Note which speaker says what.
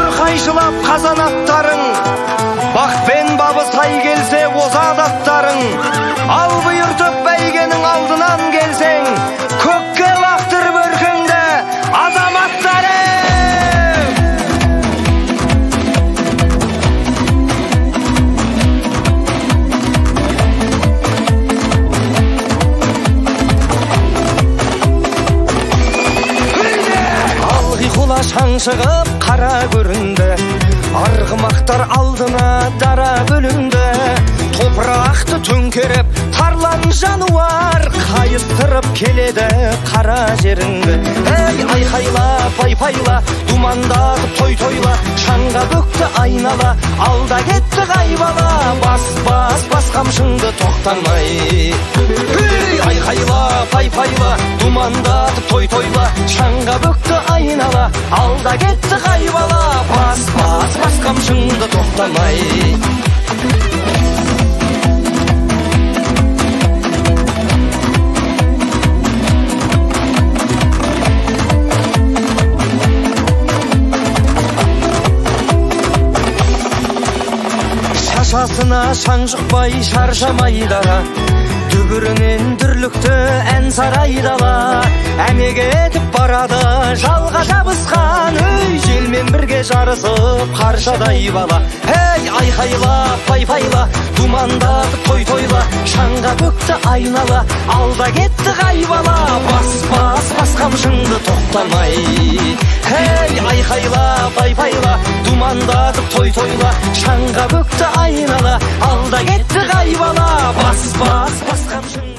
Speaker 1: Тұр қайшылап қазанаттарың, бақпен бабы сай келсе озат аттарың. Ал бұйыртып бәйгенің алдынан келсең, көкке лақтырып өркіңді азаматтарым! Шаң шығып қара көрінді, арғымақтар алдына дара бөлінді. Топырақты төңкеріп тарлан жануар қайыстырып келеді қара жеріңді. Ей, айқайла, пай-пайла, думандатып той тойла, шаңға бөкті айнала, алда кетті қайбала. Бас, бас, бас қамшыңды тоқтамай. Ей, айқайла, пай-пайла, думандатып той тойла, шаңға бөкті айнала, алда кетті қайбала. Бас, бас, бас қамшыңды тоқтамай. Шашасына шаң жұқпай шаршамай дара, дүбірінен дүрлікті ән сарай дала. Әмек етіп барады жалға жабысқан, өй, желмен бірге жарысып қаршадай бала. Ей, айқайла, пай-пайла, думандатып той тойла, шаңға бөкті айнала, алда кетті қайбала. Бас, бас, бас қамшыңды тоқтамай. Ей, айқайла, пай-пайла, думандатып той тойла, шаңға бөкті айнала, алда кетті қайбала. Бас, бас, бас қамшыңды